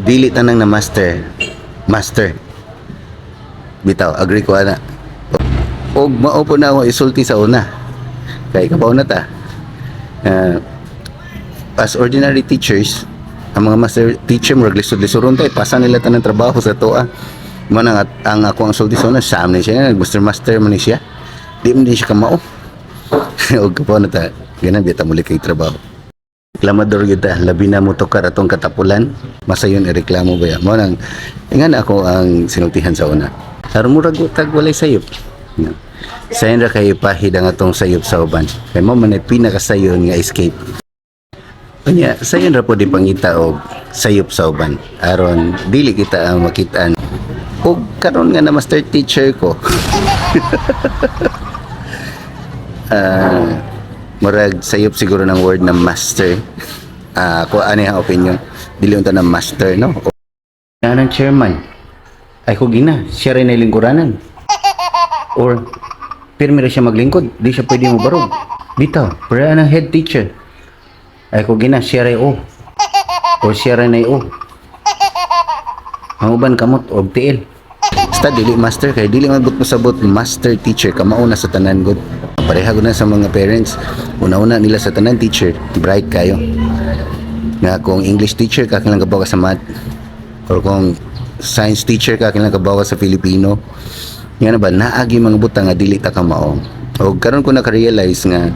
Dili tanang na master master. Bitaw, agree ko ana. Og mao po na ako isulti sa una. Kay kabaw na ta. As ordinary teachers, ang mga master teacher murag lisod-lisoron tay pasa nila tanang trabaho sa toa. Mo nang ang ako ang sulti sa una, sam ni siya, master master man ni siya. Di man din siya kamao. Og kabaw na ta, ganan biya ta muli kay trabaho. Reklamador gyud ta, labi na mo tukar atong katapulan, masayon ireklamo ba ya. Mo nang ingan ako ang sinultihan sa una. Aron murag tag walay sayop. No. Sayon ra kay pahid ang atong sayop sa uban. Kay mo man ay pinakasayon nga escape. Unya, sayon ra po di pangita og sayop sa uban. Aron dili kita ang makitaan. Og karon nga na master teacher ko. Murag sayop siguro ng word na master. Ko ano yung opinion. Dili unta na master, no? Na ng chairman. Ay ko gina, siya rin ay lingkuranan. Or pirmi ra siya maglingkod, di siya pwede mobarog. Bitaw, pero ang head teacher. Ay ko gina, siya rin o. Or siya rin ay o. Ang uban kamot og tiil. Basta dili master kay dili man gud pasabot master teacher ka mauna sa tanan gud. Pareha gud na sa mga parents. Una-una nila sa tanan teacher, bright kayo. Nga kung English teacher ka, kailangan kabaw ka sa math. Or kung science teacher ka, kailangan kabaw ka sa Filipino. Nga na ba, naagi mga butang nga dili ta ka mao. O karon ko naka-realize nga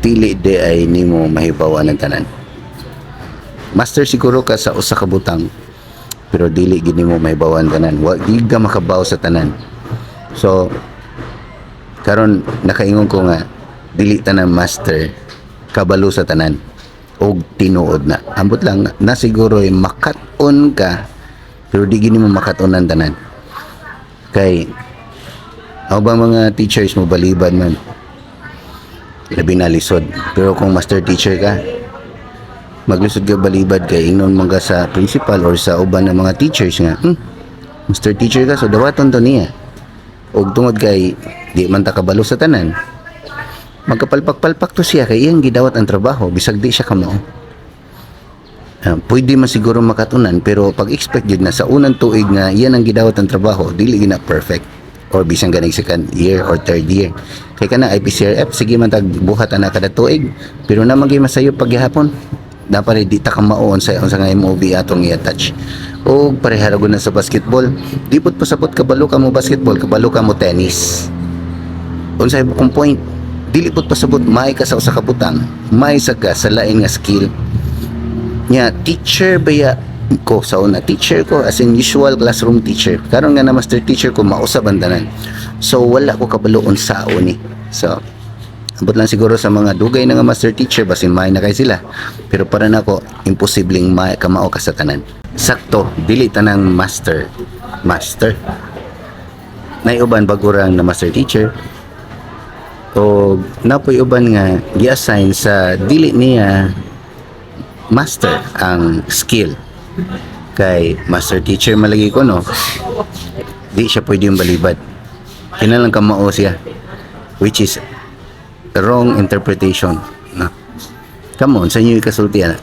dili di ay nimo mahibaw ang tanan. Master siguro ka sa usa ka butang pero dili gid nimo mahibawan tanan. Wa di ka makabaw sa tanan. So karon nakaingon ko nga dili tanan master kabalo sa tanan og tinuod na. Ambot lang na siguro ay makat-on ka pero di gini mo makat-on ang tanan. Kay ako ba mga teachers mo balibad man, labi na lisod. Pero kung master teacher ka, maglisod ka balibad kay ingnon man ka sa principal or sa uban ng mga teachers nga, master teacher ka, so dawaton to niya." Og tungod kay di man ta kabalo sa tanan, magkapalpak-palpak to siya kay iyang gidawat ang trabaho bisag di siya kamao. Pwede man siguro makatunan pero pag expect jud na sa unang tuig nga iyan ang gidawat ang trabaho, dili gina perfect or bisan ganing second year or third year. Kay kana IPCRF, sige man tag buhat ana kada tuig pero naman gyud masayop paghihapon dapat di ta kamao unsa unsa nga MOV atong i-attach. O pareha ra gud na sa basketball, di pud pasabot kabalo ka mo basketball, kabalo ka mo tennis. Unsay kung point, dili pud pasabot may ka sa usa ka butang, may sa ka sa lain nga skill. Nya teacher baya ko sa una, teacher ko as in usual classroom teacher. Karon nga na master teacher ko, mausab ang tanan, so wala ko kabalo unsaon ni. So ambot lang siguro sa mga dugay na nga master teacher, basin may na kay sila, pero para nako imposibleng may kamao ka sa tanan. Sakto, dili tanang master master. Nay uban bago rang na master teacher o napoy uban nga gi-assign sa dili niya master ang skill. Kay master teacher malagi ko, no, di siya pwede yung balibad, kinalang kamao siya, which is wrong interpretation, no? Come on, sa inyo ikasulti ana.